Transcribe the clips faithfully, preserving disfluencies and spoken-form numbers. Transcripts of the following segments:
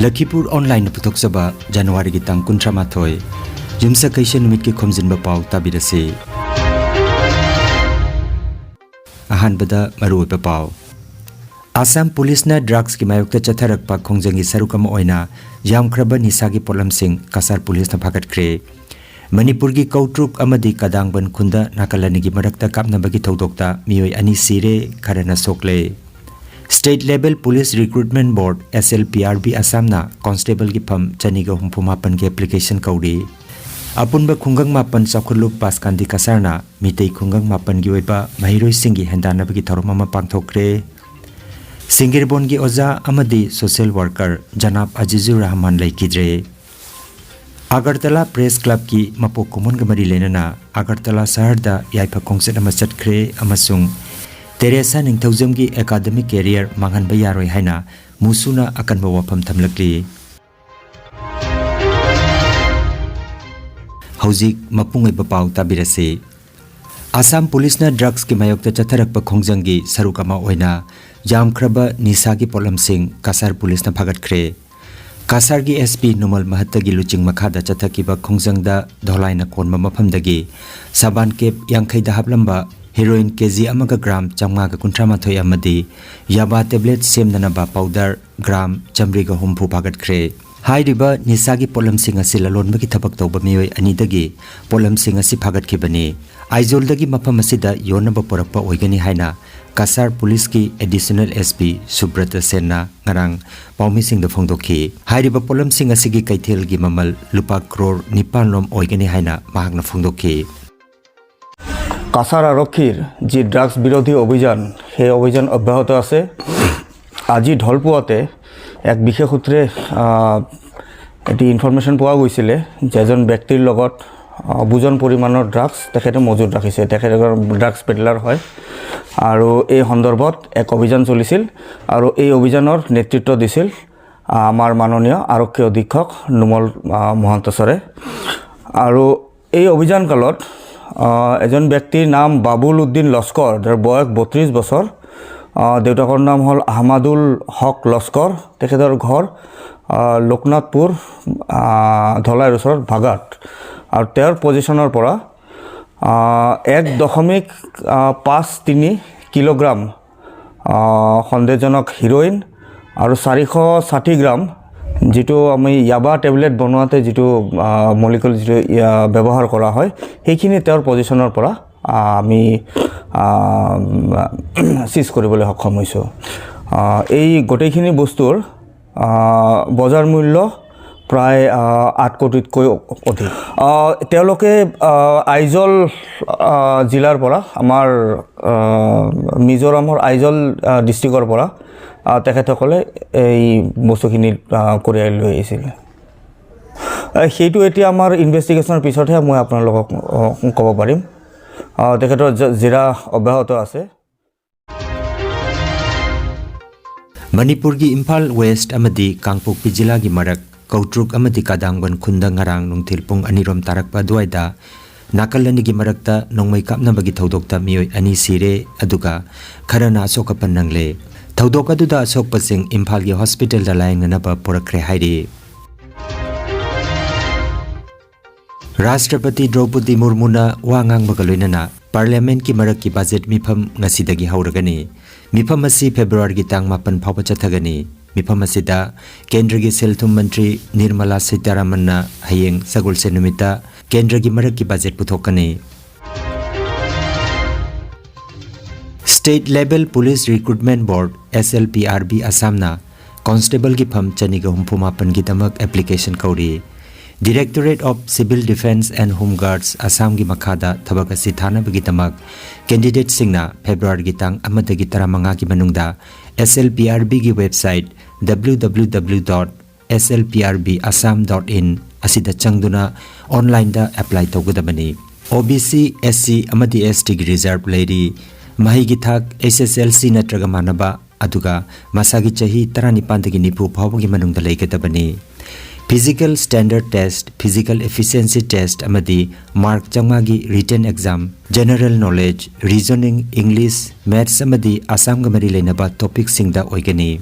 ꯂꯈꯤꯄꯨꯔ ꯑꯣꯟꯂꯥꯏꯟꯅ ꯄꯨꯊꯣꯛꯆꯕ ꯖꯅꯋꯥꯔꯤꯒꯤ ꯇꯥꯡ ꯀꯨꯟꯊ꯭ꯔꯥ ꯃꯥꯊꯣꯏ, ꯌꯨꯝꯁꯀꯩꯁ ꯅꯨꯃꯤꯠꯀꯤ ꯈꯣꯝꯖꯤꯟꯕ ꯄꯥꯎ ꯇꯥꯕꯤꯔꯁꯤ꯫ ꯑꯍꯥꯟꯕꯗ ꯃꯔꯨꯑꯣꯏꯕ ꯄꯥꯎ꯫ ꯑꯁꯥꯝ ꯄꯨꯂꯤꯁꯅ ꯗ꯭ꯔꯒꯁꯀꯤ ꯃꯥꯌꯣꯛꯇ ꯆꯠꯊꯔꯛꯄ ꯈꯣꯡꯖꯪꯒꯤ ꯁꯔꯨꯛ ꯑꯃ ꯑꯣꯏꯅ ꯌꯥꯝꯈ꯭ꯔꯕ ꯅꯤꯁꯥꯒꯤ ꯄꯣꯠꯂꯝꯁꯤꯡ ꯀꯁꯥꯔ ꯄꯨꯂꯤꯁꯅ ꯐꯥꯒꯠꯈ꯭ꯔꯦ꯫ ꯃꯅꯤꯄꯨꯔꯒꯤ ꯀꯧꯇ꯭ꯔꯨꯛ ꯑꯃꯗꯤ ꯀꯗꯥꯡꯕꯟ ꯈꯨꯟꯗ ꯅꯥꯀꯜ ꯑꯅꯤꯒꯤ ꯃꯔꯛꯇ ꯀꯥꯞꯅꯕꯒꯤ ꯊꯧꯗꯣꯛꯇ ꯃꯤꯑꯣꯏ ꯑꯅꯤ ꯁꯤꯔꯦ, ꯈꯔꯅ ꯁꯣꯛꯂꯦ꯫ State Level Police Recruitment Board, S L P R B, ꯑꯁꯥꯝꯅ ꯀꯣꯟꯁꯇꯦꯕꯜꯒꯤ ꯐꯝ ꯆꯅꯤꯒ ꯍꯨꯝꯐꯨ ꯃꯥꯄꯟꯒꯤ ꯑꯦꯄ꯭ꯂꯤꯀꯦꯁꯟ ꯀꯧꯔꯤ꯫ ꯑꯄꯨꯟꯕ ꯈꯨꯡꯒꯪ ꯃꯥꯄꯟ ꯆꯥꯎꯈꯠꯂꯨꯞ ꯄꯥꯁꯀꯥꯟꯗꯤ ꯀꯁꯥꯔꯅ ꯃꯤꯇꯩ ꯈꯨꯡꯒꯪ ꯃꯥꯄꯟꯒꯤ ꯑꯣꯏꯕ ꯃꯍꯩꯔꯣꯏꯁꯤꯡꯒꯤ ꯍꯦꯟꯗꯥꯟꯅꯕꯒꯤ ꯊꯧꯔꯝ ꯑꯃ ꯄꯥꯡꯊꯣꯛꯈ꯭ꯔꯦ꯫ ꯁꯤꯡꯒꯤꯔꯕꯣꯟꯒꯤ ꯑꯣꯖꯥ ꯑꯃꯗꯤ ꯁꯣꯁꯤꯌꯦꯜ ꯋꯥꯔꯀꯔ ꯖꯅꯥꯕ ꯑꯖꯤꯖꯨꯔ ꯔꯍꯃꯥꯟ ꯂꯩꯈꯤꯗ꯭ꯔꯦ꯫ ꯑꯒꯔꯇꯂꯥ ꯄ꯭ꯔꯦꯁ ꯀ꯭ꯂꯕꯀꯤ ꯃꯄꯣꯛ ꯀꯨꯝꯑꯣꯟꯒ ꯃꯔꯤ ꯂꯩꯅꯅ ꯑꯒꯔꯇꯂꯥ ꯁꯍꯔꯗ ꯌꯥꯏꯐ ꯈꯣꯡꯆꯠ ꯑꯃ ꯆꯠꯈ꯭ꯔꯦ ꯑꯃꯁꯨꯡ ꯇꯦꯔꯦꯁꯥ ꯅꯤꯡꯊꯧꯖꯝꯒꯤ ꯑꯦꯀꯥꯗꯃꯤꯛ ꯀꯦꯔꯤꯌꯔ ꯃꯥꯡꯍꯟꯕ ꯌꯥꯔꯣꯏ ꯍꯥꯏꯅ ꯃꯨꯁꯨꯅ ꯑꯀꯟꯕ ꯋꯥꯐꯝ ꯊꯝꯂꯛꯂꯤ꯫ ꯍꯧꯖꯤꯛ ꯃꯄꯨꯡ ꯑꯣꯏꯕ ꯄꯥꯎ ꯇꯥꯕꯤꯔꯁꯤ꯫ ꯑꯁꯥꯝ ꯄꯨꯂꯤꯁꯅ ꯗ꯭ꯔꯒꯁꯀꯤ ꯃꯥꯌꯣꯛꯇ ꯆꯠꯊꯔꯛꯄ ꯈꯣꯡꯖꯪꯒꯤ ꯁꯔꯨꯛ ꯑꯃ ꯑꯣꯏꯅ ꯌꯥꯝꯈ꯭ꯔꯕ ꯅꯤꯁꯥꯒꯤ ꯄꯣꯠꯂꯝꯁꯤꯡ ꯀꯁꯥꯔ ꯄꯨꯂꯤꯁꯅ ꯐꯥꯒꯠꯈ꯭ꯔꯦ꯫ ꯀꯁꯥꯔꯒꯤ S P ꯅꯨꯃꯜ ꯃꯍꯠꯇꯒꯤ ꯂꯨꯆꯤꯡ ꯃꯈꯥꯗ ꯆꯠꯊꯈꯤꯕ ꯈꯣꯡꯖꯪꯗ ꯙꯣꯂꯥꯏꯅ ꯀꯣꯟꯕ ꯃꯐꯝꯗꯒꯤ ꯁꯕꯥꯟ ꯀꯦꯞ ꯌꯥꯡꯈꯩꯗ ꯍꯥꯞꯂꯝꯕ ꯍꯦꯔꯣꯏꯟ ꯀꯦ ꯖꯤ ꯑꯃꯒ ꯒ꯭ꯔꯥꯝ ꯆꯥꯝꯃꯉꯥꯒ ꯀꯨꯟꯊ꯭ꯔꯥ ꯃꯥꯊꯣꯏ ꯑꯃꯗꯤ ꯌꯥꯕꯥ ꯇꯦꯕ꯭ꯂꯦꯠ ꯁꯦꯝꯅꯅꯕ ꯄꯥꯎꯗꯔ ꯒ꯭ꯔꯥꯝ ꯆꯥꯝꯃꯔꯤꯒ ꯍꯨꯝꯐꯨ ꯐꯥꯒꯠꯈ꯭ꯔꯦ꯫ ꯍꯥꯏꯔꯤꯕ ꯅꯤꯁꯥꯒꯤ ꯄꯣꯠꯂꯝꯁꯤꯡ ꯑꯁꯤ ꯂꯂꯣꯟꯕꯒꯤ ꯊꯕꯛ ꯇꯧꯕ ꯃꯤꯑꯣꯏ ꯑꯅꯤꯗꯒꯤ ꯄꯣꯠꯂꯝꯁꯤꯡ ꯑꯁꯤ ꯐꯥꯒꯠꯈꯤꯕꯅꯤ꯫ ꯑꯥꯏꯖꯣꯜꯗꯒꯤ ꯃꯐꯝ ꯑꯁꯤꯗ ꯌꯣꯟꯅꯕ ꯄꯨꯔꯛꯄ ꯑꯣꯏꯒꯅꯤ ꯍꯥꯏꯅ ꯀꯁꯥꯔ ꯄꯨꯂꯤꯁꯀꯤ ꯑꯦꯗꯤꯁꯅꯦꯜ S P ꯁꯨꯕ꯭ꯔꯇ ꯁꯦꯟꯅ ꯉꯔꯥꯡ ꯄꯥꯎꯃꯤꯁꯤꯡꯗ ꯐꯣꯡꯗꯣꯛꯈꯤ꯫ ꯍꯥꯏꯔꯤꯕ ꯄꯣꯠꯂꯝꯁꯤꯡ ꯑꯁꯤꯒꯤ ꯀꯩꯊꯦꯜꯒꯤ ꯃꯃꯜ ꯂꯨꯄꯥ ꯀ꯭ꯔꯣꯔ ꯅꯤꯄꯥꯟ ꯔꯣꯝ ꯑꯣꯏꯒꯅꯤ ꯍꯥꯏꯅ ꯃꯍꯥꯛꯅ ꯐꯣꯡꯗꯣꯛꯈꯤ꯫ কাছাৰ আৰক্ষীৰ যি ড্ৰাগছ বিৰোধী অভিযান, সেই অভিযান অব্যাহত আছে। আজি ঢলপুৱাতে এক বিশেষ সূত্ৰে আহ, এটি ইনফৰমেশ্যন পোৱা গৈছিলে যে এজন ব্যক্তিৰ লগত আহ, বুজন পৰিমাণৰ ড্ৰাগছ তেখেতে মজুত ৰাখিছে। তেখেত এজন ড্ৰাগছ পেডলাৰ হয় আৰু এই সন্দৰ্ভত এক অভিযান চলিছিল আৰু এই অভিযানৰ নেতৃত্ব দিছিল আহ, আমাৰ মাননীয় আৰক্ষী অধীক্ষক নোমল আহ, মহন্ত ছাৰে। আৰু এই অভিযান কালত আহ, এজন ব্যক্তিৰ নাম বাবুল উদ্দিন লস্কৰ, তেওঁৰ বয়স বত্ৰিছ বছৰ। আহ, দেউতাকৰ নাম হ'ল আহমাদুল হক লস্কৰ। তেখেতৰ ঘৰ আহ, লোকনাথপুৰ, আহ, ধলাইৰ ওচৰত ভাগাত। আৰু তেওঁৰ পজিশ্যনৰ পৰা, আহ, এক দশমিক, আহ, পাঁচ তিনি কিলোগ্ৰাম, আহ, সন্দেহজনক হিৰইন আৰু চাৰিশ ষাঠি গ্ৰাম যিটো আমি য়াবা টেবলেট বনোৱাতে যিটো, আহ, মলিকুল যিটো, আহ, ব্যৱহাৰ কৰা হয়, সেইখিনি তেওঁৰ পজিশ্যনৰ পৰা, আহ, আমি, আহ, চিজ কৰিবলৈ সক্ষম হৈছোঁ। আহ, এই গোটেইখিনি বস্তুৰ, আহ, বজাৰ মূল্য প্ৰায়, আহ, আঠ কোটিতকৈ অধিক। আহ, তেওঁলোকে, আহ, আইজল, আহ, জিলাৰ পৰা, আমাৰ, আহ, মিজোৰামৰ আইজল, আহ, ডিষ্ট্ৰিক্টৰ পৰা, আহ, তেখেতসকলে এই বস্তুখিনি, আহ, কঢ়িয়াই লৈ আহিছিলে। আহ, সেইটো এতিয়া আমাৰ ইনভেষ্টিগেশ্যনৰ পিছতহে মই আপোনালোকক, আহ, ক'ব পাৰিম। আহ, তেখেতৰ জ-, জেৰা অব্যাহত আছে। ꯃꯅꯤꯄꯨꯔꯒꯤ ꯏꯝꯐꯥꯜ ꯋꯦꯁ꯭ꯠ ꯑꯃꯗꯤ ꯀꯥꯡꯄꯣꯛꯄꯤ ꯖꯤꯂꯥꯒꯤ ꯃꯔꯛ ꯀꯧꯇ꯭ꯔꯨꯛ ꯑꯃꯗꯤ ꯀꯥꯗꯥꯡꯕꯟ ꯈꯨꯟꯗ ꯉꯔꯥꯡ ꯅꯨꯡꯊꯤꯜ ꯄꯨꯡ ꯑꯅꯤꯔꯣꯝ ꯇꯥꯔꯛꯄ ꯑꯗꯨꯋꯥꯏꯗ ꯅꯥꯀꯜ ꯑꯅꯤꯒꯤ ꯃꯔꯛꯇ ꯅꯣꯡꯃꯩ ꯀꯥꯞꯅꯕꯒꯤ ꯊꯧꯗꯣꯛꯇ ꯃꯤꯑꯣꯏ ꯑꯅꯤ ꯁꯤꯔꯦ, ꯑꯗꯨꯒ ꯈꯔꯅ ꯑꯁꯣꯛ ꯑꯄꯟ ꯅꯪꯂꯦ꯫ ꯊꯧꯗꯣꯛ ꯑꯗꯨꯗ ꯑꯁꯣꯛꯄꯁꯤꯡ ꯏꯝꯐꯥꯜꯒꯤ ꯍꯣꯁꯄꯤꯇꯥꯜꯗ ꯂꯥꯌꯦꯡꯅꯅꯕ ꯄꯨꯔꯛꯈ꯭ꯔꯦ ꯍꯥꯏꯔꯤ꯫ ꯔꯥꯁꯇ꯭ꯔꯄꯇꯤ ꯗ꯭ꯔꯧꯄꯗꯤ ꯃꯨꯔꯃꯨꯅ ꯋꯥ ꯉꯥꯡꯕꯒ ꯂꯣꯏꯅꯅ ꯄꯥꯔꯂꯤꯌꯥꯃꯦꯟꯠꯀꯤ ꯃꯔꯛꯀꯤ ꯕꯖꯦꯠ ꯃꯤꯐꯝ ꯉꯁꯤꯗꯒꯤ ꯍꯧꯔꯒꯅꯤ꯫ ꯃꯤꯐꯝ ꯑꯁꯤ ꯐꯦꯕ꯭ꯔꯨꯋꯥꯔꯤꯒꯤ ꯇꯥꯡ ꯃꯥꯄꯟ ꯐꯥꯎꯕ ꯆꯠꯊꯒꯅꯤ꯫ ꯃꯤꯐꯝ ꯑꯁꯤꯗ ꯀꯦꯟꯗ꯭ꯔꯒꯤ ꯁꯦꯜ ꯊꯨꯝ ꯃꯟꯇ꯭ꯔꯤ ꯅꯤꯔꯃꯂꯥ ꯁꯤꯇꯥꯔꯥꯃꯟꯅ ꯍꯌꯦꯡ ꯁꯒꯣꯜꯁꯦꯟ ꯅꯨꯃꯤꯠꯇ ꯀꯦꯟꯗ꯭ꯔꯒꯤ ꯃꯔꯛꯀꯤ budget ꯄꯨꯊꯣꯛꯀꯅꯤ꯫ State Level Police Recruitment Board, S L P R B, ꯑꯁꯥꯝꯅ ꯀꯣꯟꯁꯇꯦꯕꯜꯒꯤ ꯐꯝ ꯆꯅꯤꯒ ꯍꯨꯝꯐꯨ ꯃꯥꯄꯟꯒꯤꯗꯃꯛ application ꯀꯧꯔꯤ꯫ Directorate of Civil Defence and Home Guards, ꯑꯁꯥꯝꯒꯤ ꯃꯈꯥꯗ ꯊꯕꯛ ꯑꯁꯤ ꯊꯥꯅꯕꯒꯤꯗꯃꯛ ꯀꯦꯟꯗꯤꯗꯦꯠꯁꯤꯡꯅ ꯐꯦꯕ꯭ꯔꯨꯋꯥꯔꯤꯒꯤ ꯇꯥꯡ ꯑꯃꯗꯒꯤ ꯇꯔꯥꯃꯉꯥꯒꯤ ꯃꯅꯨꯡꯗ S L P R Bꯒꯤ website W W W dot S L P R B Assam dot in ꯑꯁꯤꯗ ꯆꯪꯗꯨꯅ ꯑꯣꯟꯂꯥꯏꯟꯗ ꯑꯦꯄ꯭ꯂꯥꯏ ꯇꯧꯒꯗꯕꯅꯤ꯫ O B C, S C ꯑꯃꯗꯤ S Tꯒꯤ ꯔꯤꯖꯔꯚ ꯂꯩꯔꯤ꯫ ꯃꯍꯩꯒꯤ ꯊꯥꯛ H S L C ꯅꯠꯇ꯭ꯔꯒ ꯃꯥꯟꯅꯕ, ꯑꯗꯨꯒ ꯃꯁꯥꯒꯤ ꯆꯍꯤ ꯇꯔꯥꯅꯤꯄꯥꯟꯗꯒꯤ ꯅꯤꯐꯨ ꯐꯥꯎꯕꯒꯤ ꯃꯅꯨꯡꯗ ꯂꯩꯒꯗꯕꯅꯤ꯫ Physical Standard Test, Physical Efficiency Test ꯑꯃꯗꯤ mark ꯆꯥꯝꯃꯉꯥꯒꯤ written exam, General Knowledge, Reasoning, English, Maths ꯑꯃꯗꯤ ꯑꯁꯥꯝꯒ ꯃꯔꯤ ꯂꯩꯅꯕ ꯇꯣꯄꯤꯛꯁꯤꯡꯗ ꯑꯣꯏꯒꯅꯤ꯫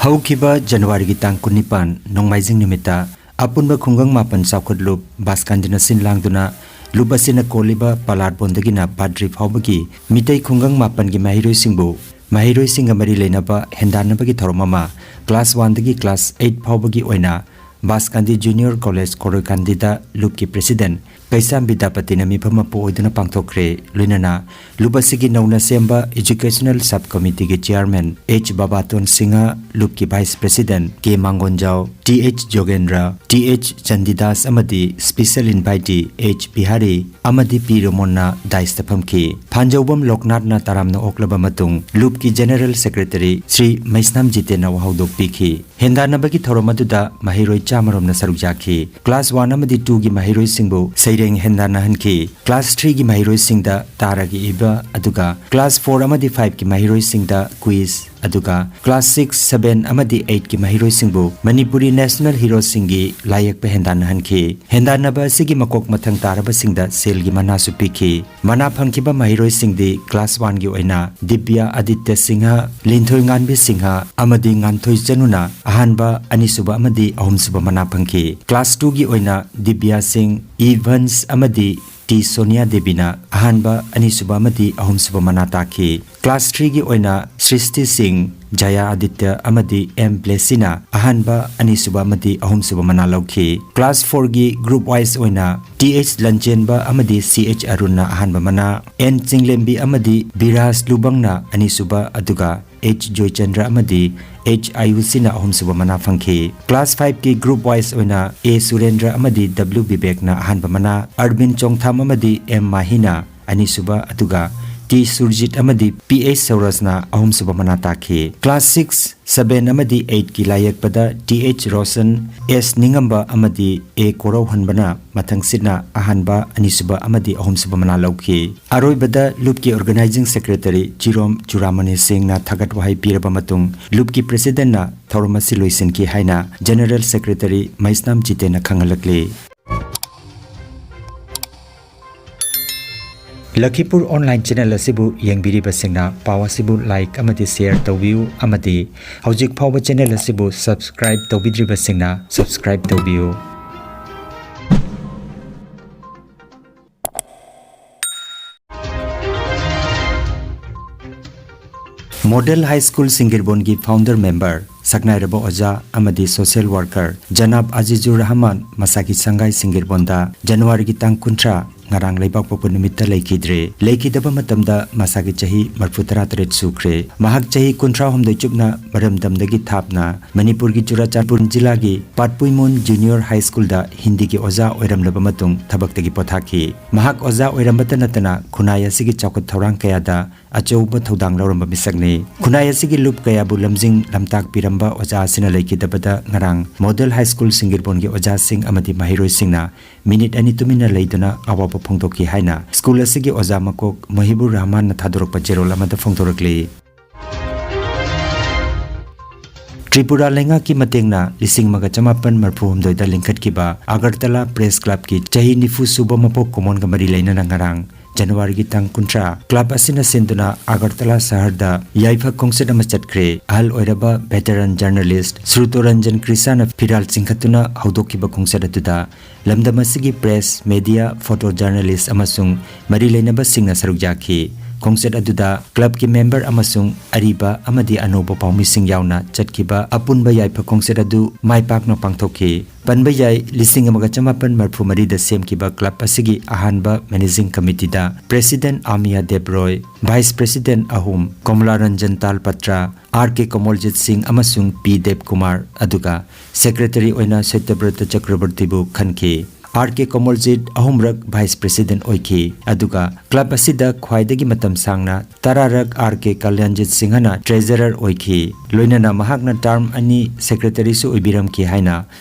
ꯍꯧꯈꯤꯕ ꯖꯅꯋꯥꯔꯤꯒꯤ ꯇꯥꯡ ꯀꯨꯟꯅꯤꯄꯥꯟ, ꯅꯣꯡꯃꯥꯏꯖꯤꯡ ꯅꯨꯃꯤꯠꯇ ꯑꯄꯨꯟꯕ ꯈꯨꯡꯒꯪ ꯃꯥꯄꯟ ꯆꯥꯎꯈꯠ ꯂꯨꯞ ꯕꯥꯁꯀꯥꯟꯗꯤꯅ ꯁꯤꯟ ꯂꯥꯡꯗꯨꯅ ꯂꯨꯞ ꯑꯁꯤꯅ ꯀꯣꯜꯂꯤꯕ ꯄꯂꯥꯔꯕꯣꯟꯗꯒꯤꯅ ꯕꯥꯗ꯭ꯔꯤ ꯐꯥꯎꯕꯒꯤ ꯃꯤꯇꯩ ꯈꯨꯡꯒꯪ ꯃꯥꯄꯟꯒꯤ ꯃꯍꯩꯔꯣꯏꯁꯤꯡꯕꯨ ꯃꯍꯩꯔꯣꯏꯁꯤꯡꯒ ꯃꯔꯤ ꯂꯩꯅꯕ ꯍꯦꯟꯗꯥꯟꯅꯕꯒꯤ ꯊꯧꯔꯝ ꯑꯃ ꯀ꯭ꯂꯥꯁ ꯋꯥꯟꯗꯒꯤ ꯀ꯭ꯂꯥꯁ ꯑꯩꯠ ꯐꯥꯎꯕꯒꯤ ꯑꯣꯏꯅ ꯕꯥꯁꯀꯥꯟꯗꯤ ꯖꯨꯅꯤꯌꯔ ꯀꯣꯂꯦꯖ ꯀꯣꯔꯣꯏꯀꯥꯟꯗꯤꯗ ꯂꯨꯞꯀꯤ ꯄ꯭ꯔꯦꯁꯤꯗꯦꯟ ꯀꯩꯁꯥꯝ ꯕꯤꯗ꯭ꯌꯥꯄꯇꯤꯅ ꯃꯤꯐꯝ ꯃꯄꯨ ꯑꯣꯏꯗꯨꯅ ꯄꯥꯡꯊꯣꯛꯈ꯭ꯔꯦ꯫ ꯂꯣꯏꯅꯅ ꯂꯨꯞ ꯑꯁꯤꯒꯤ ꯅꯧꯅ ꯁꯦꯝꯕ ꯏꯖꯨꯀꯦꯁꯅꯦꯜ ꯁꯕ ꯀꯃꯤꯇꯤꯒꯤ ꯆꯤꯌꯥꯔꯃꯦꯟ ꯑꯩꯆ ꯕꯥꯕꯥꯇꯣꯟ ꯁꯤꯡꯍ, ꯂꯨꯞꯀꯤ vice president K Mangonjao, T H Jogendra, T H Chandidas ꯑꯃꯗꯤ ꯁ꯭ꯄꯤꯁꯦꯜ ꯏꯟꯚꯥꯏꯇꯤ ꯑꯩꯆ ꯕꯤꯍꯥꯔꯤ ꯑꯃꯗꯤ ꯄꯤ ꯔꯣꯃꯣꯟꯅ ꯗꯥꯏꯁꯇ ꯐꯝꯈꯤ꯫ ꯐꯥꯟꯖꯧꯕꯝ ꯂꯣꯛꯅꯥꯊꯅ ꯇꯔꯥꯝꯅ ꯑꯣꯛꯂꯕ ꯃꯇꯨꯡ ꯂꯨꯞꯀꯤ ꯖꯦꯅꯦꯔꯦꯜ ꯁꯦꯀ꯭ꯔꯦꯇꯔꯤ ꯁ꯭ꯔꯤ ꯃꯩꯁꯅꯥꯝ ꯖꯤꯇꯦꯟꯅ ꯋꯥꯍꯧꯗꯣꯛ ꯄꯤꯈꯤ꯫ ꯍꯦꯟꯗꯥꯟꯅꯕꯒꯤ ꯊꯧꯔꯝ ꯑꯗꯨꯗ ꯃꯍꯩꯔꯣꯏ ꯆꯥꯝꯃ ꯔꯣꯝꯅ ꯁꯔꯨꯛ ꯌꯥꯈꯤ꯫ ꯀ꯭ꯂꯥꯁ ꯋꯥꯟ ꯑꯃꯗꯤ ꯇꯨꯒꯤ ꯃꯍꯩꯔꯣꯏꯁꯤꯡꯕꯨ ꯁꯩꯔꯦꯡ ꯍꯦꯟꯗꯥꯟꯅꯍꯟꯈꯤ꯫ ꯀ꯭ꯂꯥꯁ ꯊ꯭ꯔꯤꯒꯤ ꯃꯍꯩꯔꯣꯏꯁꯤꯡꯗ ꯇꯥꯔꯥꯒꯤ ꯏꯕ, ꯑꯗꯨꯒ ꯀ꯭ꯂꯥꯁ ꯐꯣꯔ ꯑꯃꯗꯤ ꯐꯥꯏꯚꯀꯤ ꯃꯍꯩꯔꯣꯏꯁꯤꯡꯗ ꯀ꯭ꯋꯤꯖ, ꯑꯗꯨꯒ ꯀ꯭ꯂꯥꯁ ꯁꯤꯛꯁ, ꯁꯚꯦꯟ ꯑꯃꯗꯤ ꯑꯩꯠꯀꯤ ꯃꯍꯩꯔꯣꯏꯁꯤꯡꯕꯨ ꯃꯅꯤꯄꯨꯔꯤ ꯅꯦꯁꯅꯦꯜ ꯍꯤꯔꯣꯁꯤꯡꯒꯤ ꯂꯥꯏꯌꯦꯛꯄ ꯍꯦꯟꯗꯥꯟꯅꯍꯟꯈꯤ꯫ ꯍꯦꯟꯗꯥꯟꯅꯕ ꯑꯁꯤꯒꯤ ꯃꯀꯣꯛ ꯃꯊꯪ ꯇꯥꯔꯕꯁꯤꯡꯗ ꯁꯦꯜꯒꯤ ꯃꯅꯥꯁꯨ ꯄꯤꯈꯤ꯫ ꯃꯅꯥ ꯐꯪꯈꯤꯕ ꯃꯍꯩꯔꯣꯏꯁꯤꯡꯗꯤ ꯀ꯭ꯂꯥꯁ ꯋꯥꯟꯒꯤ ꯑꯣꯏꯅ ꯗꯤꯕ꯭ꯌꯥ ꯑꯗꯤꯇ꯭ꯌ ꯁꯤꯡꯍ, ꯂꯤꯟꯊꯣꯏ ꯉꯥꯟꯕꯤ ꯁꯤꯡꯍ ꯑꯃꯗꯤ ꯉꯥꯟꯊꯣꯏ ꯆꯅꯨꯅ ꯑꯍꯥꯟꯕ, ꯑꯅꯤꯁꯨꯕ ꯑꯃꯗꯤ ꯑꯍꯨꯝꯁꯨꯕ ꯃꯅꯥ ꯐꯪꯈꯤ꯫ ꯀ꯭ꯂꯥꯁ ꯇꯨꯒꯤ ꯑꯣꯏꯅ ꯗꯤꯕ꯭ꯌꯥ ꯁꯤꯡ, ꯏꯚꯟꯁ ꯑꯃꯗꯤ ꯇꯤ ꯁꯣꯅꯤꯌꯥ ꯗꯦꯕꯤꯅ ꯑꯍꯥꯟꯕ, ꯑꯅꯤꯁꯨꯕ ꯑꯃꯗꯤ ꯑꯍꯨꯝꯁꯨꯕ ꯃꯅꯥ ꯇꯥꯈꯤ꯫ ꯀ꯭ꯂꯥꯁ ꯊ꯭ꯔꯤꯒꯤ ꯑꯣꯏꯅ ꯁ꯭ꯔꯤꯁꯇꯤ ꯁꯤꯡ, ꯖꯌꯥ ꯑꯗꯤꯇ꯭ꯌ ꯑꯃꯗꯤ ꯑꯦꯝ ꯕ꯭ꯂꯦꯁꯤꯅ ꯑꯍꯥꯟꯕ, ꯑꯅꯤꯁꯨꯕ ꯑꯃꯗꯤ ꯑꯍꯨꯝꯁꯨꯕ ꯃꯅꯥ ꯂꯧꯈꯤ꯫ ꯀ꯭ꯂꯥꯁ ꯐꯣꯔꯒꯤ ꯒ꯭ꯔꯨꯞ ꯋꯥꯏꯁ ꯑꯣꯏꯅ ꯇꯤ ꯑꯩꯆ ꯂꯟꯆꯦꯟꯕ ꯑꯃꯗꯤ ꯁꯤ ꯑꯩꯆ ꯑꯔꯨꯟꯅ ꯑꯍꯥꯟꯕ ꯃꯅꯥ, ꯑꯦꯟ ꯆꯤꯡꯂꯦꯝꯕꯤ ꯑꯃꯗꯤ ꯕꯤꯔꯥꯖ ꯂꯨꯕꯪꯅ ꯑꯅꯤꯁꯨꯕ, ꯑꯗꯨꯒ ꯑꯩꯆ ꯖꯣꯏꯆꯟꯗ꯭ꯔ ꯑꯃꯗꯤ ꯑꯩꯆ ꯑꯌꯨꯁꯤꯅ ꯑꯍꯨꯝꯁꯨꯕ ꯃꯅꯥ ꯐꯪꯈꯤ꯫ ꯀ꯭ꯂꯥꯁ ꯐꯥꯏꯚꯀꯤ ꯒ꯭ꯔꯨꯞ ꯋꯥꯏꯁ ꯑꯣꯏꯅ ꯑꯦ ꯁꯨꯔꯦꯟꯗ꯭ꯔ ꯑꯃꯗꯤ ꯗꯕ꯭ꯂꯤꯎ ꯕꯤꯕꯦꯛꯅ ꯑꯍꯥꯟꯕ ꯃꯅꯥ, ꯑꯔꯕꯤꯟ ꯆꯣꯡꯊꯥꯝ ꯑꯃꯗꯤ ꯑꯦꯝ ꯃꯥꯍꯤꯅ ꯑꯅꯤꯁꯨꯕ, ꯑꯗꯨꯒ ꯇꯤ ꯁꯨꯔꯖꯤꯠ ꯑꯃꯗꯤ ꯄꯤ ꯑꯩꯆ ꯁꯧꯔꯁꯅ ꯑꯍꯨꯝꯁꯨꯕ ꯃꯅꯥ ꯇꯥꯈꯤ꯫ ꯀ꯭ꯂꯥꯁ ꯁꯤꯛꯁ, ꯁꯚꯦꯟ ꯑꯃꯗꯤ ꯑꯩꯠꯀꯤ ꯂꯥꯏꯌꯦꯛꯄꯗ ꯇꯤ ꯑꯩꯆ ꯔꯣꯁꯟ, ꯑꯦꯁ ꯅꯤꯡꯉꯝꯕ ꯑꯃꯗꯤ ꯑꯦ ꯀꯣꯔꯧꯍꯟꯕꯅ ꯃꯊꯪꯁꯤꯠꯅ ꯑꯍꯥꯟꯕ, ꯑꯅꯤꯁꯨꯕ ꯑꯃꯗꯤ ꯑꯍꯨꯝꯁꯨꯕ ꯃꯅꯥ ꯂꯧꯈꯤ꯫ ꯑꯔꯣꯏꯕꯗ ꯂꯨꯞꯀꯤ ꯑꯣꯔꯒꯅꯥꯏꯖꯤꯡ ꯁꯦꯀ꯭ꯔꯦꯇꯔꯤ ꯖꯤꯔꯣꯝ ꯆꯨꯔꯥꯃꯅꯤ ꯁꯤꯡꯅ ꯊꯥꯒꯠ ꯋꯥꯍꯩ ꯄꯤꯔꯕ ꯃꯇꯨꯡ ꯂꯨꯞꯀꯤ ꯄ꯭ꯔꯦꯁꯤꯗꯦꯟꯠꯅ ꯊꯧꯔꯝ ꯑꯁꯤ ꯂꯣꯏꯁꯤꯟꯈꯤ ꯍꯥꯏꯅ ꯖꯦꯅꯔꯦꯜ ꯁꯦꯀ꯭ꯔꯦꯇꯔꯤ ꯃꯩꯁꯅꯥꯝ ꯖꯤꯇꯦꯟꯅ ꯈꯪꯍꯜꯂꯛꯂꯤ꯫ ꯂꯈꯤꯄꯨꯔ online channel ꯑꯁꯤꯕꯨ ꯌꯦꯡꯕꯤꯔꯤꯕꯁꯤꯡꯅ ꯄꯥꯎ ꯑꯁꯤꯕꯨ like ꯑꯃꯗꯤ share ꯇꯧꯕꯤꯌꯨ ꯑꯃꯗꯤ ꯍꯧꯖꯤꯛ ꯐꯥꯎꯕ channel ꯑꯁꯤꯕꯨ subscribe ꯇꯧꯕꯤꯗ꯭ꯔꯤꯕꯁꯤꯡꯅ subscribe ꯇꯧꯕꯤꯌꯨ꯫ Model High School ꯁꯤꯡꯒꯤꯔꯕꯣꯟꯒꯤ founder member, ꯁꯛꯅꯥꯏꯔꯕ ꯑꯣꯖꯥ ꯑꯃꯗꯤ social worker ꯖꯅꯥꯕ ꯑꯖꯤꯖꯨꯔ ꯔꯍꯃꯥꯟ ꯃꯁꯥꯒꯤ ꯁꯪꯒꯥꯏ ꯁꯤꯡꯒꯤꯔꯕꯣꯟꯗ ꯖꯅꯋꯥꯔꯤꯒꯤ ꯇꯥꯡ ꯀꯨꯟꯊ꯭ꯔꯥ, ꯉꯔꯥꯡ ꯂꯩꯕꯥꯛꯄꯣꯛꯄ ꯅꯨꯃꯤꯠꯇ ꯂꯩꯈꯤꯗ꯭ꯔꯦ꯫ ꯂꯩꯈꯤꯗꯕ ꯃꯇꯝꯗ ꯃꯁꯥꯒꯤ ꯆꯍꯤ ꯃꯔꯤꯐꯨ ꯇꯔꯥ ꯇꯔꯦꯠ ꯁꯨꯈ꯭ꯔꯦ꯫ ꯃꯍꯥꯛ ꯆꯍꯤ ꯀꯨꯟꯊ꯭ꯔꯥ ꯍꯨꯝꯗꯣꯏ ꯆꯨꯞꯅ ꯃꯔꯝꯗꯝꯗꯒꯤ ꯊꯥꯞꯅ ꯃꯅꯤꯄꯨꯔꯒꯤ ꯆꯨꯔꯥꯆꯥꯟꯄꯨꯔ ꯖꯤꯂꯥꯒꯤ ꯄꯥꯠꯄꯨꯏꯃꯣꯟ Junior High Schoolꯗ ꯍꯤꯟꯗꯤꯒꯤ ꯑꯣꯖꯥ ꯑꯣꯏꯔꯝꯂꯕ ꯃꯇꯨꯡ ꯊꯕꯛꯇꯒꯤ ꯄꯣꯊꯥꯈꯤ꯫ ꯃꯍꯥꯛ ꯑꯣꯖꯥ ꯑꯣꯏꯔꯝꯕꯇ ꯅꯠꯇꯅ ꯈꯨꯟꯅꯥꯏ ꯑꯁꯤꯒꯤ ꯆꯥꯎꯈꯠ ꯊꯧꯔꯥꯡ ꯀꯌꯥꯗ ꯑꯆꯧꯕ ꯊꯧꯗꯥꯡ ꯂꯧꯔꯝꯕ ꯃꯤꯁꯛꯅꯤ꯫ ꯈꯨꯟꯅꯥꯏ ꯑꯁꯤꯒꯤ ꯂꯨꯞ ꯀꯌꯥꯕꯨ ꯂꯝꯖꯤꯡ ꯂꯝꯇꯥꯛꯄꯤꯔꯝꯕ ꯑꯣꯖꯥ ꯑꯁꯤꯅ ꯂꯩꯈꯤꯗꯕꯗ ꯉꯔꯥꯡ Model High School ꯁꯤꯡꯒꯤꯔꯕꯣꯟꯒꯤ ꯑꯣꯖꯥꯁꯤꯡ ꯑꯃꯗꯤ ꯃꯍꯩꯔꯣꯏꯁꯤꯡꯅ ꯃꯤꯅꯤꯠ ꯑꯅꯤ ꯇꯨꯃꯤꯟꯅ ꯂꯩꯗꯨꯅ ꯑꯋꯥꯕ ꯐꯣꯡꯗꯣꯛꯈꯤ ꯍꯥꯏꯅ ꯁ꯭ꯀꯨꯜ ꯑꯁꯤꯒꯤ ꯑꯣꯖꯥ ꯃꯀꯣꯛ ꯃꯣꯍꯤꯕꯨꯔ ꯔꯍꯃꯥꯟꯅ ꯊꯥꯗꯣꯔꯛꯄ ꯆꯦꯔꯣꯜ ꯑꯃꯗ ꯐꯣꯡꯗꯣꯔꯛꯂꯤ꯫ ꯇ꯭ꯔꯤꯄꯨꯔꯥ ꯂꯩꯉꯥꯛꯀꯤ ꯃꯇꯦꯡꯅ ꯂꯤꯁꯤꯡ ꯑꯃꯒ ꯆꯃꯥꯄꯟ ꯃꯔꯤꯐꯨ ꯍꯨꯝꯗꯣꯏꯗ ꯂꯤꯡꯈꯠꯈꯤꯕ ꯑꯒꯔꯇꯂꯥ Press Clubꯀꯤ ꯆꯍꯤ ꯅꯤꯐꯨ ꯁꯨꯕ ꯃꯄꯣꯛ ꯀꯨꯝꯑꯣꯟꯒ ꯃꯔꯤ ꯂꯩꯅꯅ ꯉꯔꯥꯡ ꯖꯅꯋꯥꯔꯤꯒꯤ ꯇꯥꯡ ꯀꯨꯟꯊ꯭ꯔꯥ club ꯑꯁꯤꯅ ꯁꯤꯟꯗꯨꯅ ꯑꯒꯔꯇꯂꯥ ꯁꯍꯔꯗ ꯌꯥꯏꯐ ꯈꯣꯡꯆꯠ ꯑꯃ ꯆꯠꯈ꯭ꯔꯦ꯫ ꯑꯍꯜ ꯑꯣꯏꯔꯕ veteran journalist ꯁ꯭ꯔꯨꯇꯣꯔꯟꯖꯟ ꯀ꯭ꯔꯤꯁꯥꯅ ꯐꯤꯔꯥꯜ ꯆꯤꯡꯈꯠꯇꯨꯅ ꯍꯧꯗꯣꯛꯈꯤꯕ ꯈꯣꯡꯆꯠ ꯑꯗꯨꯗ ꯂꯝꯗꯝ ꯑꯁꯤꯒꯤ press, media, photo journalist ꯑꯃꯁꯨꯡ ꯃꯔꯤ ꯂꯩꯅꯕꯁꯤꯡꯅ ꯁꯔꯨꯛ ꯌꯥꯈꯤ꯫ ꯈꯣꯡꯆꯠ ꯑꯗꯨꯗ clubꯀꯤ member ꯑꯃꯁꯨꯡ ꯑꯔꯤꯕ ꯑꯃꯗꯤ ꯑꯅꯧꯕ ꯄꯥꯎꯃꯤꯁꯤꯡ ꯌꯥꯎꯅ ꯆꯠꯈꯤꯕ ꯑꯄꯨꯟꯕ ꯌꯥꯏꯐ ꯈꯣꯡꯆꯠ ꯑꯗꯨ ꯃꯥꯏ ꯄꯥꯛꯅ ꯄꯥꯡꯊꯣꯛꯈꯤ꯫ ꯄꯟꯕ ꯌꯥꯏ, ꯂꯤꯁꯤꯡ ꯑꯃꯒ ꯆꯃꯥꯄꯟ ꯃꯔꯤꯐꯨ ꯃꯔꯤꯗ ꯁꯦꯝꯈꯤꯕ club ꯑꯁꯤꯒꯤ ꯑꯍꯥꯟꯕ managing committeeꯗ President ꯑꯃꯤꯌꯥ ꯗꯦꯕ ꯔꯣꯏ, Vice President ꯑꯍꯨꯝ, ꯀꯃꯂꯥ ꯔꯟꯖꯟ ꯇꯥꯜꯄꯇ꯭ꯔ, ꯑꯥꯔ ꯀꯦ ꯀꯃꯜꯖꯤꯠ ꯁꯤꯡ ꯑꯃꯁꯨꯡ ꯄꯤ ꯗꯦꯕ ꯀꯨꯃꯥꯔ, ꯑꯗꯨꯒ secretary ꯑꯣꯏꯅ ꯁꯇ꯭ꯌꯕ꯭ꯔꯇ ꯆꯀ꯭ꯔꯕꯔꯇꯤꯕꯨ ꯈꯟꯈꯤ꯫ ꯑꯥꯔ ꯀꯦ ꯀꯃꯜꯖꯤꯠ ꯑꯍꯨꯝꯔꯛ vice president ꯑꯣꯏꯈꯤ, ꯑꯗꯨꯒ club ꯑꯁꯤꯗ ꯈ꯭ꯋꯥꯏꯗꯒꯤ ꯃꯇꯝ ꯁꯥꯡꯅ ꯇꯔꯥꯔꯛ ꯑꯥꯔ ꯀꯦ ꯀꯂ꯭ꯌꯥꯟꯖꯤꯠ ꯁꯤꯡꯍꯅ treasurer ꯑꯣꯏꯈꯤ꯫ ꯂꯣꯏꯅꯅ ꯃꯍꯥꯛꯅ term ꯑꯅꯤ secretaryꯁꯨ ꯑꯣꯏꯕꯤꯔꯝꯈꯤ ꯍꯥꯏꯅ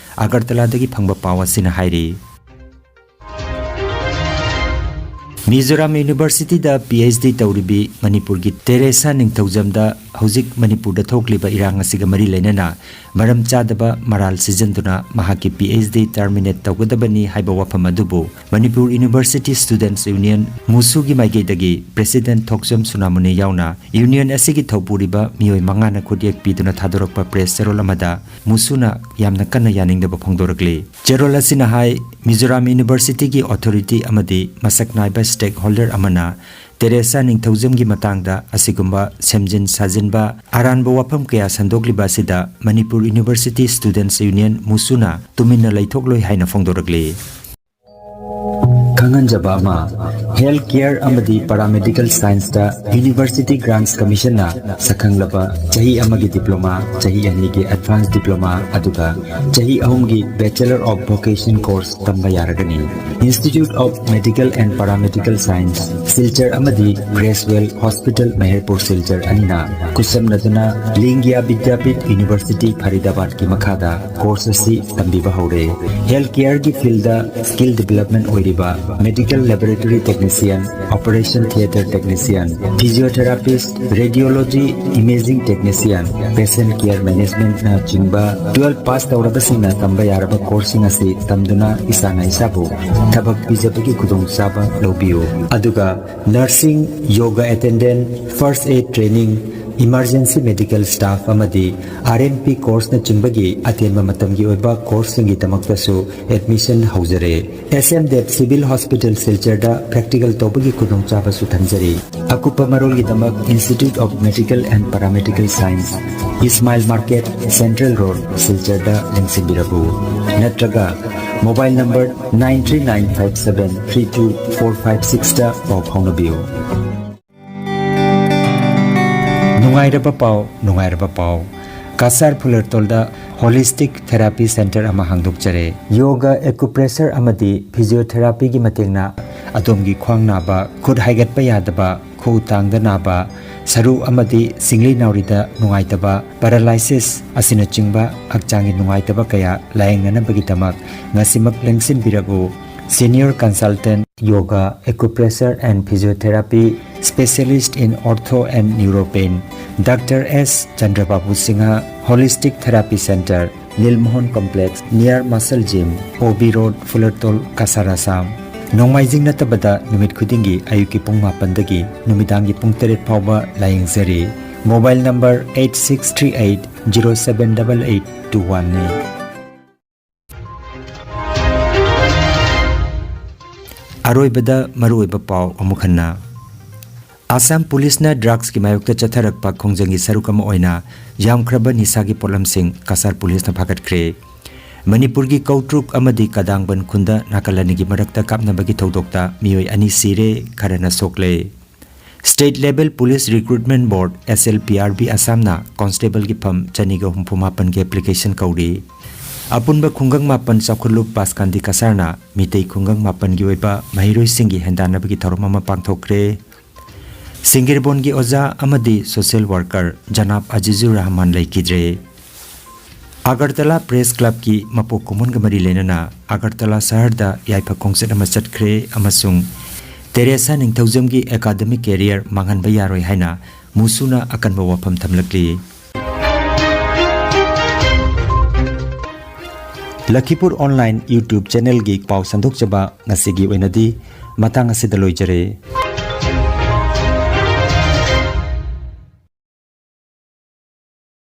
ꯑꯒꯔꯇꯂꯥꯗꯒꯤ ꯐꯪꯕ ꯄꯥꯎ ꯑꯁꯤꯅ ꯍꯥꯏꯔꯤ꯫ ꯃꯤꯖꯣꯔꯥꯝ ꯌꯨꯅꯤꯚꯔꯁꯤꯇꯤꯗ ꯄꯤ ꯑꯩꯆ ꯗꯤ ꯇꯧꯔꯤꯕꯤ ꯃꯅꯤꯄꯨꯔꯒꯤ ꯇꯦꯔꯦꯁꯥ ꯅꯤꯡꯊꯧꯖꯝꯗ ꯍꯧꯖꯤꯛ ꯃꯅꯤꯄꯨꯔꯗ ꯊꯣꯛꯂꯤꯕ ꯏꯔꯥꯡ ꯑꯁꯤꯒ ꯃꯔꯤ ꯂꯩꯅꯅ ꯃꯔꯝ ꯆꯥꯗꯕ ꯃꯔꯥꯜ ꯁꯤꯖꯤꯟꯗꯨꯅ ꯃꯍꯥꯛꯀꯤ ꯄꯤ ꯑꯩꯆ ꯗꯤ ꯇꯔꯃꯤꯅꯦꯠ ꯇꯧꯒꯗꯕꯅꯤ ꯍꯥꯏꯕ ꯋꯥꯐꯝ ꯑꯗꯨꯕꯨ ꯃꯅꯤꯄꯨꯔ ꯌꯨꯅꯤꯚꯔꯁꯤꯇꯤ ꯁ꯭ꯇꯨꯗꯦꯟꯠꯁ ꯌꯨꯅꯤꯌꯟ, ꯃꯨꯁꯨꯒꯤ ꯃꯥꯏꯀꯩꯗꯒꯤ ꯄ꯭ꯔꯦꯁꯤꯗꯦꯟꯠ ꯊꯣꯛꯆꯝ ꯁꯨꯅꯥꯃꯨꯅꯤ ꯌꯥꯎꯅ ꯌꯨꯅꯤꯌꯟ ꯑꯁꯤꯒꯤ ꯊꯧꯄꯨꯔꯤꯕ ꯃꯤꯑꯣꯏ ꯃꯉꯥꯅ ꯈꯨꯠꯌꯦꯛ ꯄꯤꯗꯨꯅ ꯊꯥꯗꯣꯔꯛꯄ ꯄ꯭ꯔꯦꯁ ꯆꯦꯔꯣꯜ ꯑꯃꯗ ꯃꯨꯁꯨꯅ ꯌꯥꯝꯅ ꯀꯟꯅ ꯌꯥꯅꯤꯡꯗꯕ ꯐꯣꯡꯗꯣꯔꯛꯂꯤ꯫ ꯆꯦꯔꯣꯜ ꯑꯁꯤꯅ ꯍꯥꯏ, ꯃꯤꯖꯣꯔꯥꯝ ꯌꯨꯅꯤꯚꯔꯁꯤꯇꯤꯒꯤ ꯑꯣꯊꯣꯔꯤꯇꯤ ꯑꯃꯗꯤ ꯃꯁꯛ ꯅꯥꯏꯕ ꯁ꯭ꯇꯦꯛ ꯍꯣꯜꯗꯔ ꯑꯃꯅ ꯇꯦꯔꯦꯁꯥ ꯅꯤꯡꯊꯧꯖꯝꯒꯤ ꯃꯇꯥꯡꯗ ꯑꯁꯤꯒꯨꯝꯕ ꯁꯦꯝꯖꯤꯟ ꯁꯥꯖꯤꯟꯕ, ꯑꯔꯥꯟꯕ ꯋꯥꯐꯝ ꯀꯌꯥ ꯁꯟꯗꯣꯛꯂꯤꯕ ꯑꯁꯤꯗ ꯃꯅꯤꯄꯨꯔ ꯌꯨꯅꯤꯚꯔꯁꯤꯇꯤ ꯁ꯭ꯇꯨꯗꯦꯟꯠꯁ ꯌꯨꯅꯤꯌꯟ, ꯃꯨꯁꯨꯅ ꯇꯨꯃꯤꯟꯅ ꯂꯩꯊꯣꯛꯂꯣꯏ ꯍꯥꯏꯅ ꯐꯣꯡꯗꯣꯔꯛꯂꯤ꯫ ꯈꯪꯍꯟꯖꯕ ꯑꯃ, ꯍꯦꯜꯊ ꯀꯦꯌꯔ ꯑꯃꯗꯤ ꯄꯦꯔꯥꯃꯦꯗꯤꯀꯦꯜ ꯁꯥꯏꯟꯁꯇ ꯌꯨꯅꯤꯚꯔꯁꯤꯇꯤ ꯒ꯭ꯔꯥꯟꯠꯁ ꯀꯃꯤꯁꯟꯅ ꯁꯛꯈꯪꯂꯕ ꯆꯍꯤ ꯑꯃꯒꯤ ꯗꯤꯄ꯭ꯂꯣꯃꯥ, ꯆꯍꯤ ꯑꯅꯤꯒꯤ ꯑꯦꯗꯚꯥꯟꯁ ꯗꯤꯄ꯭ꯂꯣꯃꯥ, ꯑꯗꯨꯒ ꯆꯍꯤ ꯑꯍꯨꯝꯒꯤ ꯕꯦꯆꯂꯔ ꯑꯣꯐ ꯚꯣꯀꯦꯁꯟ ꯀꯣꯔꯁ ꯇꯝꯕ ꯌꯥꯔꯒꯅꯤ꯫ Institute of Medical and Paramedical Science, Silchar ꯑꯃꯗꯤ ꯒ꯭ꯔꯦꯁꯋꯦꯜ ꯍꯣꯁꯄꯤꯇꯥꯜ ꯃꯍꯦꯔꯄꯨꯔ ꯁꯤꯜꯆꯔ ꯑꯅꯤꯅ ꯈꯨꯠꯁꯝꯅꯗꯨꯅ ꯂꯤꯡꯒ꯭ꯌꯥ ꯕꯤꯗ꯭ꯌꯥꯄꯤꯊ ꯌꯨꯅꯤꯚꯔꯁꯤꯇꯤ ꯐꯔꯤꯗꯥꯕꯥꯗꯀꯤ ꯃꯈꯥꯗ ꯀꯣꯔꯁ ꯑꯁꯤ ꯇꯝꯕꯤꯕ ꯍꯧꯔꯦ꯫ ꯍꯦꯜꯊ ꯀꯦꯌꯔꯒꯤ ꯐꯤꯜꯗ ꯁ꯭ꯀꯤꯜ ꯗꯤꯕꯦꯂꯞꯃꯦꯟ ꯑꯣꯏꯔꯤꯕ medical laboratory technician, operation theatre technician, physiotherapist, radiology, imaging technician, patient care ꯃꯦꯅꯦꯖꯃꯦꯟꯠꯅꯆꯤꯡꯕ ꯇꯨꯋꯦꯜꯐ ꯄꯥꯁ ꯇꯧꯔꯕꯁꯤꯡꯅ ꯇꯝꯕ ꯌꯥꯔꯕ ꯀꯣꯔꯁꯁꯤꯡ ꯑꯁꯤ ꯇꯝꯗꯨꯅ ꯏꯁꯥꯅ ꯏꯁꯥꯕꯨ ꯊꯕꯛ ꯄꯤꯖꯕꯒꯤ ꯈꯨꯗꯣꯡꯆꯥꯕ ꯂꯧꯕꯤꯌꯨ꯫ ꯑꯗꯨꯒ nursing, yoga attendant, first aid training, emergency medical staff ꯑꯃꯗꯤ ꯑꯥꯔ ꯑꯦꯟ ꯄꯤ ꯀꯣꯔꯁꯅꯆꯤꯡꯕꯒꯤ ꯑꯇꯦꯟꯕ ꯃꯇꯝꯒꯤ ꯑꯣꯏꯕ ꯀꯣꯔꯁꯁꯤꯡꯒꯤꯗꯃꯛꯇꯁꯨ ꯑꯦꯗꯃꯤꯁꯟ ꯍꯧꯖꯔꯦ꯫ S M Dev civil hospital ꯁꯤꯜꯆꯔꯗ ꯄ꯭ꯔꯦꯛꯇꯤꯀꯦꯜ ꯇꯧꯕꯒꯤ ꯈꯨꯗꯣꯡꯆꯥꯕꯁꯨ ꯊꯝꯖꯔꯤ꯫ ꯑꯀꯨꯞꯄ ꯃꯔꯣꯜꯒꯤꯗꯃꯛ Institute of Medical and Paramedical Science, ꯏꯁꯃꯥꯏꯜ ꯃꯥꯔꯀꯦꯠ, ꯁꯦꯟꯇ꯭ꯔꯦꯜ ꯔꯣꯗ, ꯁꯤꯜꯆꯔꯗ ꯂꯦꯡꯁꯤꯟꯕꯤꯔꯛꯎ꯫ ꯅꯠꯇ꯭ꯔꯒ mobile number nine three nine five seven three two four five sixꯇ ꯄꯥꯎ ꯐꯥꯎꯅꯕꯤꯌꯨ꯫ ꯅꯨꯡꯉꯥꯏꯔꯕ ꯄꯥꯎ, ꯅꯨꯡꯉꯥꯏꯔꯕ ꯄꯥꯎ꯫ ꯀꯁꯥꯔ ꯐꯨꯂꯔꯇꯣꯜꯗ ꯍꯣꯂꯤꯁꯇꯤꯛ ꯊꯦꯔꯥꯄꯤ ꯁꯦꯟꯇꯔ ꯑꯃ ꯍꯥꯡꯗꯣꯛꯆꯔꯦ꯫ ꯌꯣꯒ, ꯑꯦꯀꯨꯄ꯭ꯔꯦꯁꯔ ꯑꯃꯗꯤ ꯐꯤꯖꯤꯌꯣꯊꯦꯔꯥꯄꯤꯒꯤ ꯃꯇꯦꯡꯅ ꯑꯗꯣꯝꯒꯤ ꯈ꯭ꯋꯥꯡ ꯅꯥꯕ, ꯈꯨꯠ ꯍꯥꯏꯒꯠꯄ ꯌꯥꯗꯕ, ꯈꯨꯎ ꯇꯥꯡꯗ ꯅꯥꯕ, ꯁꯔꯨ ꯑꯃꯗꯤ ꯁꯤꯡꯂꯤ ꯅꯥꯎꯔꯤꯗ ꯅꯨꯡꯉꯥꯏꯇꯕ, ꯄꯦꯔꯥꯂꯥꯏꯁꯤꯁ ꯑꯁꯤꯅꯆꯤꯡꯕ ꯍꯛꯆꯥꯡꯒꯤ ꯅꯨꯡꯉꯥꯏꯇꯕ ꯀꯌꯥ ꯂꯥꯌꯦꯡꯅꯅꯕꯒꯤꯗꯃꯛ ꯉꯁꯤꯃꯛ ꯂꯦꯡꯁꯤꯟꯕꯤꯔꯛꯎ꯫ Senior consultant Yoga, Acupressure and Physiotherapy, Specialist in Ortho and Neuropain, Doctor S Chandrababu Singha, Holistic Therapy Center, Lilmohon Complex, near Muscle Gym, O B Road, Fulertol, Kasar, Assam꯫ ꯅꯣꯡꯃꯥꯏꯖꯤꯡ ꯅꯠꯇꯕꯗ ꯅꯨꯃꯤꯠ ꯈꯨꯗꯤꯡꯒꯤ ꯑꯌꯨꯛꯀꯤ ꯄꯨꯡ ꯃꯥꯄꯟꯗꯒꯤ ꯅꯨꯃꯤꯗꯥꯡꯒꯤ ꯄꯨꯡ ꯇꯔꯦꯠ ꯐꯥꯎꯕ ꯂꯥꯌꯦꯡꯖꯔꯤ꯫ Mobile number eight six three eight zero seven eight eight two one ꯅꯤ꯫ ꯑꯔꯣꯏꯕꯗ ꯃꯔꯨꯑꯣꯏꯕ ꯄꯥꯎ ꯑꯃꯨꯛ ꯍꯟꯅ꯫ ꯑꯁꯥꯝ ꯄꯨꯂꯤꯁꯅ ꯗ꯭ꯔꯒꯁꯀꯤ ꯃꯥꯌꯣꯛꯇ ꯆꯠꯊꯔꯛꯄ ꯈꯣꯡꯖꯪꯒꯤ ꯁꯔꯨꯛ ꯑꯃ ꯑꯣꯏꯅ ꯌꯥꯝꯈ꯭ꯔꯕ ꯅꯤꯁꯥꯒꯤ ꯄꯣꯠꯂꯝꯁꯤꯡ ꯀꯁꯥꯔ ꯄꯨꯂꯤꯁꯅ ꯐꯥꯒꯠꯈ꯭ꯔꯦ꯫ ꯃꯅꯤꯄꯨꯔꯒꯤ ꯀꯧꯇ꯭ꯔꯨꯛ ꯑꯃꯗꯤ ꯀꯗꯥꯡꯕꯟ ꯈꯨꯟꯗ ꯅꯥꯀꯜ ꯑꯅꯤꯒꯤ ꯃꯔꯛꯇ ꯀꯥꯞꯅꯕꯒꯤ ꯊꯧꯗꯣꯛꯇ ꯃꯤꯑꯣꯏ ꯑꯅꯤ ꯁꯤꯔꯦ, ꯈꯔꯅ ꯁꯣꯛꯂꯦ꯫ State Level Police Recruitment Board, S L P R B, ꯑꯁꯥꯝꯅ ꯀꯣꯟꯁꯇꯦꯕꯜꯒꯤ ꯐꯝ ꯆꯅꯤꯒ ꯍꯨꯝꯐꯨ ꯃꯥꯄꯟꯒꯤ ꯑꯦꯄ꯭ꯂꯤꯀꯦꯁꯟ ꯀꯧꯔꯤ꯫ ꯑꯄꯨꯟꯕ ꯈꯨꯡꯒꯪ ꯃꯥꯄꯟ ꯆꯥꯎꯈꯠꯂꯨꯞ ꯄꯥꯁꯀꯥꯟꯗꯤ ꯀꯁꯥꯔꯅ ꯃꯤꯇꯩ ꯈꯨꯡꯒꯪ ꯃꯥꯄꯟꯒꯤ ꯑꯣꯏꯕ ꯃꯍꯩꯔꯣꯏꯁꯤꯡꯒꯤ ꯍꯦꯟꯗꯥꯟꯅꯕꯒꯤ ꯊꯧꯔꯝ ꯑꯃ ꯄꯥꯡꯊꯣꯛꯈ꯭ꯔꯦ꯫ ꯁꯤꯡꯒꯤꯔꯕꯣꯟꯒꯤ ꯑꯣꯖꯥ ꯑꯃꯗꯤ ꯁꯣꯁꯤꯌꯦꯜ ꯋꯥꯔꯀꯔ ꯖꯅꯥꯕ ꯑꯖꯤꯖꯨꯔ ꯔꯍꯃꯥꯟ ꯂꯩꯈꯤꯗ꯭ꯔꯦ꯫ ꯑꯒꯔꯇꯂꯥ ꯄ꯭ꯔꯦꯁ ꯀ꯭ꯂꯕꯀꯤ ꯃꯄꯣꯛ ꯀꯨꯝꯑꯣꯟꯒ ꯃꯔꯤ ꯂꯩꯅꯅ ꯑꯒꯔꯇꯂꯥ ꯁꯍꯔꯗ ꯌꯥꯏꯐ ꯈꯣꯡꯆꯠ ꯑꯃ ꯆꯠꯈ꯭ꯔꯦ ꯑꯃꯁꯨꯡ ꯇꯦꯔꯦꯁꯥ ꯅꯤꯡꯊꯧꯖꯝꯒꯤ ꯑꯦꯀꯥꯗꯃꯤꯛ ꯀꯦꯔꯤꯌꯔ ꯃꯥꯡꯍꯟꯕ ꯌꯥꯔꯣꯏ ꯍꯥꯏꯅ ꯃꯨꯁꯨꯅ ꯑꯀꯟꯕ ꯋꯥꯐꯝ ꯊꯝꯂꯛꯂꯤ꯫ ꯂꯈꯤꯄꯨꯔ ꯑꯣꯟꯂꯥꯏꯟ YouTube ꯆꯦꯅꯦꯜꯒꯤ ꯄꯥꯎ ꯁꯟꯗꯣꯛꯆꯕ ꯉꯁꯤꯒꯤ ꯑꯣꯏꯅꯗꯤ ꯃꯇꯥꯡ ꯑꯁꯤꯗ ꯂꯣꯏꯖꯔꯦ꯫